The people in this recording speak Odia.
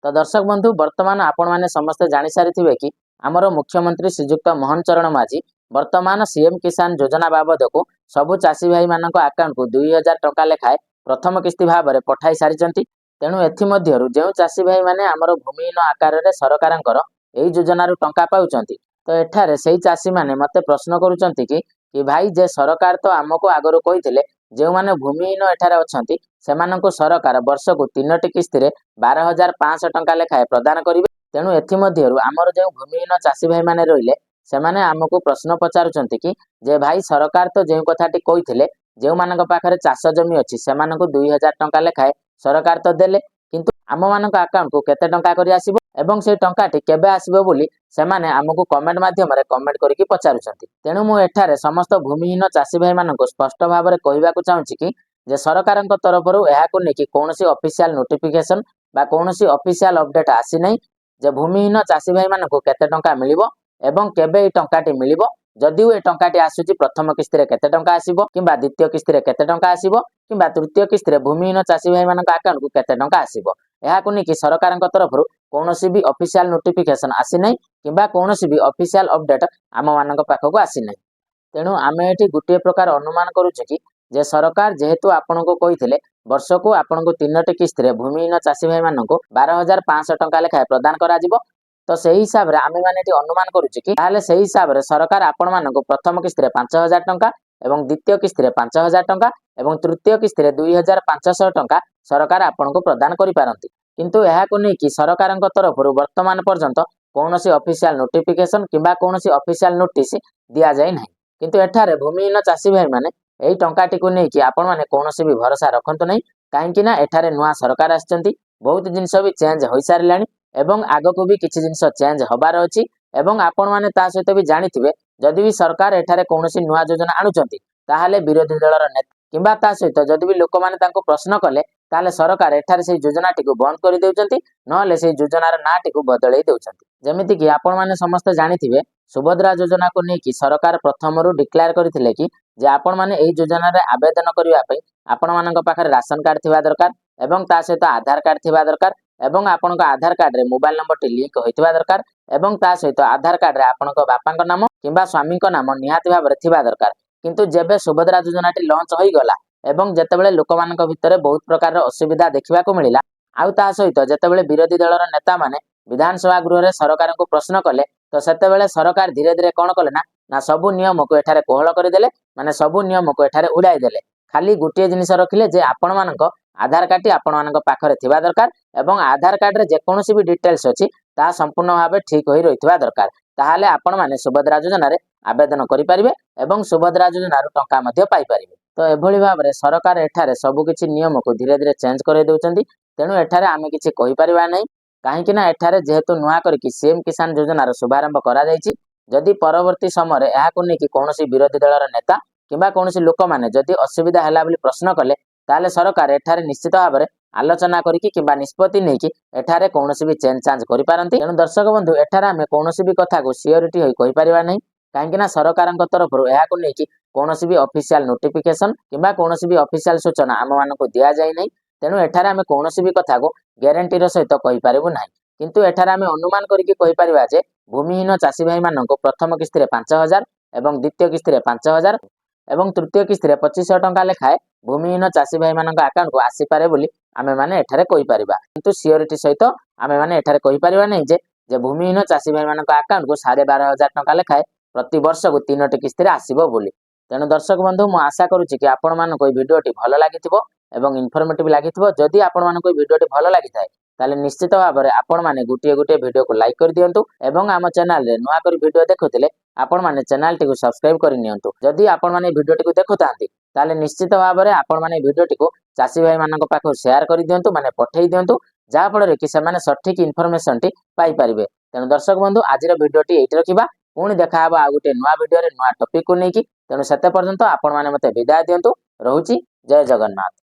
ତ ଦର୍ଶକ ବନ୍ଧୁ, ବର୍ତ୍ତମାନ ଆପଣମାନେ ସମସ୍ତେ ଜାଣିସାରିଥିବେ କି ଆମର ମୁଖ୍ୟମନ୍ତ୍ରୀ ଶ୍ରୀଯୁକ୍ତ ମୋହନ ଚରଣ ମାଝୀ ବର୍ତ୍ତମାନ ସିଏମ୍ କିଷାନ ଯୋଜନା ବାବଦକୁ ସବୁ ଚାଷୀ ଭାଇମାନଙ୍କ ଆକାଉଣ୍ଟକୁ 2000 ଟଙ୍କା ଲେଖାଏଁ ପ୍ରଥମ କିସ୍ତି ଭାବରେ ପଠାଇ ସାରିଛନ୍ତି। ତେଣୁ ଏଥିମଧ୍ୟରୁ ଯେଉଁ ଚାଷୀ ଭାଇମାନେ ଆମର ଭୂମିହୀନ ଆକାରରେ ସରକାରଙ୍କର ଏଇ ଯୋଜନାରୁ ଟଙ୍କା ପାଉଛନ୍ତି, ତ ଏଠାରେ ସେଇ ଚାଷୀମାନେ ମୋତେ ପ୍ରଶ୍ନ କରୁଛନ୍ତି କି ଭାଇ, ଯେ ସରକାର ତ ଆମକୁ ଆଗରୁ କହିଥିଲେ, ଯେଉଁମାନେ ଭୂମିହୀନ ଏଠାରେ ଅଛନ୍ତି, ସେମାନଙ୍କୁ ସରକାର ବର୍ଷକୁ ତିନୋଟି କିସ୍ତିରେ 12,500 ଟଙ୍କା ଲେଖାଏଁ ପ୍ରଦାନ କରିବେ। ତେଣୁ ଏଥିମଧ୍ୟରୁ ଆମର ଯେଉଁ ଭୂମିହୀନ ଚାଷୀ ଭାଇମାନେ ରହିଲେ, ସେମାନେ ଆମକୁ ପ୍ରଶ୍ନ ପଚାରୁଛନ୍ତି କି ଯେ ଭାଇ, ସରକାର ତ ଯେଉଁ କଥାଟି କହିଥିଲେ, ଯେଉଁମାନଙ୍କ ପାଖରେ ଚାଷ ଜମି ଅଛି ସେମାନଙ୍କୁ 2000 ଟଙ୍କା ଲେଖାଏଁ ସରକାର ତ ଦେଲେ, କିନ୍ତୁ ଆମମାନଙ୍କ ଆକାଉଣ୍ଟକୁ କେତେ ଟଙ୍କା କରି ଆସିବ ଏବଂ ସେଇ ଟଙ୍କାଟି କେବେ ଆସିବ ବୋଲି ସେମାନେ ଆମକୁ କମେଣ୍ଟ ମାଧ୍ୟମରେ କମେଣ୍ଟ କରିକି ପଚାରୁଛନ୍ତି। ତେଣୁ ମୁଁ ଏଠାରେ ସମସ୍ତ ଭୂମିହୀନ ଚାଷୀ ଭାଇମାନଙ୍କୁ ସ୍ପଷ୍ଟ ଭାବରେ କହିବାକୁ ଚାହୁଁଛି କି ଯେ ସରକାରଙ୍କ ତରଫରୁ ଏହାକୁ ନେଇକି କୌଣସି ଅଫିସିଆଲ ନୋଟିଫିକେସନ ବା କୌଣସି ଅଫିସିଆଲ ଅପଡେଟ୍ ଆସିନାହିଁ ଯେ ଭୂମିହୀନ ଚାଷୀ ଭାଇମାନଙ୍କୁ କେତେ ଟଙ୍କା ମିଳିବ ଏବଂ କେବେ ଏଇ ଟଙ୍କାଟି ମିଳିବ। ଯଦିଓ ଏ ଟଙ୍କାଟି ଆସୁଛି, ପ୍ରଥମ କିସ୍ତିରେ କେତେ ଟଙ୍କା ଆସିବ କିମ୍ବା ଦ୍ୱିତୀୟ କିସ୍ତିରେ କେତେ ଟଙ୍କା ଆସିବ କିମ୍ବା ତୃତୀୟ କିସ୍ତିରେ ଭୂମିହୀନ ଚାଷୀ ଭାଇମାନଙ୍କ ଆକାଉଣ୍ଟକୁ କେତେ ଟଙ୍କା ଆସିବ, ଏହାକୁ ନେଇକି ସରକାରଙ୍କ ତରଫରୁ କୌଣସି ବି ଅଫିସିଆଲ ନୋଟିଫିକେସନ ଆସିନାହିଁ କିମ୍ବା କୌଣସି ବି ଅଫିସିଆଲ ଅପଡେଟ୍ ଆମମାନଙ୍କ ପାଖକୁ ଆସିନାହିଁ। ତେଣୁ ଆମେ ଏଠି ଗୋଟିଏ ପ୍ରକାର ଅନୁମାନ କରୁଛୁ କି ଯେ ସରକାର ଯେହେତୁ ଆପଣଙ୍କୁ କହିଥିଲେ, ବର୍ଷକୁ ଆପଣଙ୍କୁ ତିନୋଟି କିସ୍ତିରେ ଭୂମିହୀନ ଚାଷୀ ଭାଇମାନଙ୍କୁ 12,500 ଟଙ୍କା ଲେଖାଏଁ ପ୍ରଦାନ କରାଯିବ, ତ ସେଇ ହିସାବରେ ଆମେମାନେ ଏଠି ଅନୁମାନ କରୁଛୁ କି ତାହେଲେ ସେଇ ହିସାବରେ ସରକାର ଆପଣମାନଙ୍କୁ ପ୍ରଥମ କିସ୍ତିରେ 5000 ଟଙ୍କା ଏବଂ ଦ୍ୱିତୀୟ କିସ୍ତିରେ 5000 ଟଙ୍କା ଏବଂ ତୃତୀୟ କିସ୍ତିରେ 2500 ଟଙ୍କା ସରକାର ଆପଣଙ୍କୁ ପ୍ରଦାନ କରିପାରନ୍ତି। କିନ୍ତୁ ଏହାକୁ ନେଇକି ସରକାରଙ୍କ ତରଫରୁ ବର୍ତ୍ତମାନ ପର୍ଯ୍ୟନ୍ତ କୌଣସି ଅଫିସିଆଲ ନୋଟିଫିକେସନ କିମ୍ବା କୌଣସି ଅଫିସିଆଲ ନୋଟିସ ଦିଆଯାଇ ନାହିଁ। କିନ୍ତୁ ଏଠାରେ ଭୂମିହୀନ ଚାଷୀ ଭାଇମାନେ ଏଇ ଟଙ୍କାଟିକୁ ନେଇକି ଆପଣମାନେ କୌଣସି ବି ଭରସା ରଖନ୍ତୁ ନାହିଁ। କାହିଁକି ନା ଏଠାରେ ନୂଆ ସରକାର ଆସିଛନ୍ତି, ବହୁତ ଜିନିଷ ବି ଚେଞ୍ଜ ହୋଇସାରିଲାଣି ଏବଂ ଆଗକୁ ବି କିଛି ଜିନିଷ ଚେଞ୍ଜ ହବାର ଅଛି। ଏବଂ ଆପଣମାନେ ତା ସହିତ ବି ଜାଣିଥିବେ, ଯଦି ବି ସରକାର ଏଠାରେ କୌଣସି ନୂଆ ଯୋଜନା ଆଣୁଛନ୍ତି, ତାହେଲେ ବିରୋଧୀ ଦଳର ନେତା କିମ୍ବା ତା ସହିତ ଯଦି ବି ଲୋକମାନେ ତାଙ୍କୁ ପ୍ରଶ୍ନ କଲେ, ତାହେଲେ ସରକାର ଏଠାରେ ସେଇ ଯୋଜନାଟିକୁ ବନ୍ଦ କରିଦେଉଛନ୍ତି, ନହେଲେ ସେଇ ଯୋଜନାର ନାଁଟିକୁ ବଦଳେଇ ଦେଉଛନ୍ତି। ଯେମିତିକି ଆପଣମାନେ ସମସ୍ତେ ଜାଣିଥିବେ, ସୁଭଦ୍ରା ଯୋଜନାକୁ ନେଇକି ସରକାର ପ୍ରଥମରୁ ଡିକ୍ଲେୟାର କରିଥିଲେ କି ଯେ ଆପଣମାନେ ଏଇ ଯୋଜନାରେ ଆବେଦନ କରିବା ପାଇଁ ଆପଣମାନଙ୍କ ପାଖରେ ରାସନ କାର୍ଡ ଥିବା ଦରକାର ଏବଂ ତା ସହିତ ଆଧାର କାର୍ଡ ଥିବା ଦରକାର ଏବଂ ଆପଣଙ୍କ ଆଧାର କାର୍ଡରେ ମୋବାଇଲ ନମ୍ବରଟି ଲିଙ୍କ ହୋଇଥିବା ଦରକାର ଏବଂ ତା ସହିତ ଆଧାର କାର୍ଡରେ ଆପଣଙ୍କ ବାପାଙ୍କ ନାମ କିମ୍ବା ସ୍ୱାମୀଙ୍କ ନାମ ନିହାତି ଭାବରେ ଥିବା ଦରକାର। କିନ୍ତୁ ଯେବେ ସୁଭଦ୍ରା ଯୋଜନାଟି ଲଞ୍ଚ ହୋଇଗଲା ଏବଂ ଯେତେବେଳେ ଲୋକମାନଙ୍କ ଭିତରେ ବହୁତ ପ୍ରକାରର ଅସୁବିଧା ଦେଖିବାକୁ ମିଳିଲା, ଆଉ ତା ସହିତ ଯେତେବେଳେ ବିରୋଧୀ ଦଳର ନେତାମାନେ ବିଧାନସଭା ଗୃହରେ ସରକାରଙ୍କୁ ପ୍ରଶ୍ନ କଲେ, ତ ସେତେବେଳେ ସରକାର ଧୀରେ ଧୀରେ କଣ କଲେ ନା ନା ସବୁ ନିୟମକୁ ଏଠାରେ କୋହଳ କରିଦେଲେ, ମାନେ ସବୁ ନିୟମକୁ ଏଠାରେ ଉଡ଼ାଇ ଦେଲେ। ଖାଲି ଗୋଟିଏ ଜିନିଷ ରଖିଲେ ଯେ ଆପଣମାନଙ୍କ ଆଧାର କାର୍ଡଟି ଆପଣମାନଙ୍କ ପାଖରେ ଥିବା ଦରକାର ଏବଂ ଆଧାର କାର୍ଡରେ ଯେକୌଣସି ବି ଡିଟେଲ୍ସ ଅଛି, ତାହା ସମ୍ପୂର୍ଣ୍ଣ ଭାବେ ଠିକ ହୋଇ ରହିଥିବା ଦରକାର, ତାହେଲେ ଆପଣମାନେ ସୁଭଦ୍ରା ଯୋଜନାରେ ଆବେଦନ କରିପାରିବେ ଏବଂ ସୁଭଦ୍ରା ଯୋଜନାରୁ ଟଙ୍କା ମଧ୍ୟ ପାଇପାରିବେ। ତ ଏଭଳି ଭାବରେ ସରକାର ଏଠାରେ ସବୁ କିଛି ନିୟମକୁ ଧୀରେ ଧୀରେ ଚେଞ୍ଜ କରାଇ ଦେଉଛନ୍ତି। ତେଣୁ ଏଠାରେ ଆମେ କିଛି କହିପାରିବା ନାହିଁ। କାହିଁକି ନା ଏଠାରେ ଯେହେତୁ ନୂଆ କରିକି ସିଏମ୍ କିଷାନ ଯୋଜନାର ଶୁଭାରମ୍ଭ କରାଯାଇଛି, ଯଦି ପରବର୍ତ୍ତୀ ସମୟରେ ଏହାକୁ ନେଇକି କୌଣସି ବିରୋଧୀ ଦଳର ନେତା କିମ୍ବା କୌଣସି ଲୋକମାନେ ଯଦି ଅସୁବିଧା ହେଲା ବୋଲି ପ୍ରଶ୍ନ କଲେ, ତାହେଲେ ସରକାର ଏଠାରେ ନିଶ୍ଚିତ ଭାବରେ ଆଲୋଚନା କରିକି କିମ୍ବା ନିଷ୍ପତ୍ତି ନେଇକି ଏଠାରେ କୌଣସି ବି ଚେଞ୍ଜ ଚାଞ୍ଜ କରିପାରନ୍ତି। ତେଣୁ ଦର୍ଶକ ବନ୍ଧୁ, ଏଠାରେ ଆମେ କୌଣସି ବି କଥାକୁ ସିଓରିଟି ହୋଇ କହିପାରିବା ନାହିଁ। କାହିଁକି ନା ସରକାରଙ୍କ ତରଫରୁ ଏହାକୁ ନେଇକି କୌଣସି ବି ଅଫିସିଆଲ ନୋଟିଫିକେସନ କିମ୍ବା କୌଣସି ବି ଅଫିସିଆଲ ସୂଚନା ଆମମାନଙ୍କୁ ଦିଆଯାଇ ନାହିଁ। ତେଣୁ ଏଠାରେ ଆମେ କୌଣସି ବି କଥାକୁ ଗ୍ୟାରେଣ୍ଟିର ସହିତ କହିପାରିବୁ ନାହିଁ। କିନ୍ତୁ ଏଠାରେ ଆମେ ଅନୁମାନ କରିକି କହିପାରିବା ଯେ ଭୂମିହୀନ ଚାଷୀ ଭାଇମାନଙ୍କୁ ପ୍ରଥମ କିସ୍ତିରେ 5000 ଏବଂ ଦ୍ୱିତୀୟ କିସ୍ତିରେ 5000 ଏବଂ ତୃତୀୟ କିସ୍ତିରେ 2500 ଟଙ୍କା ଲେଖାଏଁ ଭୂମିହୀନ ଚାଷୀ ଭାଇମାନଙ୍କ ଆକାଉଣ୍ଟକୁ ଆସିପାରେ ବୋଲି ଆମେମାନେ ଏଠାରେ କହିପାରିବା। କିନ୍ତୁ ସିଓରିଟି ସହିତ ଆମେମାନେ ଏଠାରେ କହିପାରିବା ନାହିଁ ଯେ ଭୂମିହୀନ ଚାଷୀ ଭାଇମାନଙ୍କ ଆକାଉଣ୍ଟକୁ 12,500 ଟଙ୍କା ଲେଖାଏଁ ପ୍ରତି ବର୍ଷକୁ ତିନୋଟି କିସ୍ତିରେ ଆସିବ ବୋଲି। ତେଣୁ ଦର୍ଶକ ବନ୍ଧୁ, ମୁଁ ଆଶା କରୁଛି କି ଆପଣମାନଙ୍କୁ ଏଇ ଭିଡ଼ିଓଟି ଭଲ ଲାଗିଥିବ ଏବଂ ଇନଫର୍ମେଟିଭ ଲାଗିଥିବ। ଯଦି ଆପଣମାନଙ୍କୁ ଏଇ ଭିଡ଼ିଓଟି ଭଲ ଲାଗିଥାଏ, ତାହେଲେ ନିଶ୍ଚିତ ଭାବରେ ଆପଣମାନେ ଗୋଟିଏ ଗୋଟିଏ ଭିଡ଼ିଓକୁ ଲାଇକ୍ କରିଦିଅନ୍ତୁ ଏବଂ ଆମ ଚ୍ୟାନେଲରେ ନୂଆ କରି ଭିଡ଼ିଓ ଦେଖୁଥିଲେ ଆପଣମାନେ ଚ୍ୟାନେଲଟିକୁ ସବସ୍କ୍ରାଇବ କରିନିଅନ୍ତୁ। ଯଦି ଆପଣମାନେ ଏଇ ଭିଡ଼ିଓଟିକୁ ଦେଖୁଥାନ୍ତି, ତାହେଲେ ନିଶ୍ଚିତ ଭାବରେ ଆପଣମାନେ ଏଇ ଭିଡ଼ିଓଟିକୁ ଚାଷୀ ଭାଇମାନଙ୍କ ପାଖକୁ ସେୟାର କରିଦିଅନ୍ତୁ, ମାନେ ପଠେଇ ଦିଅନ୍ତୁ, ଯାହାଫଳରେ କି ସେମାନେ ସଠିକ ଇନଫର୍ମେସନଟି ପାଇପାରିବେ। ତେଣୁ ଦର୍ଶକ ବନ୍ଧୁ, ଆଜିର ଭିଡ଼ିଓଟି ଏଇଠି ରଖିବା। ପୁଣି ଦେଖାହେବ ଆଉ ଗୋଟିଏ ନୂଆ ଭିଡ଼ିଓରେ ନୂଆ ଟପିକକୁ ନେଇକି। ତେଣୁ ସେତେ ପର୍ଯ୍ୟନ୍ତ ଆପଣମାନେ ମୋତେ ବିଦାୟ ଦିଅନ୍ତୁ। ରହୁଛି, ଜୟ ଜଗନ୍ନାଥ।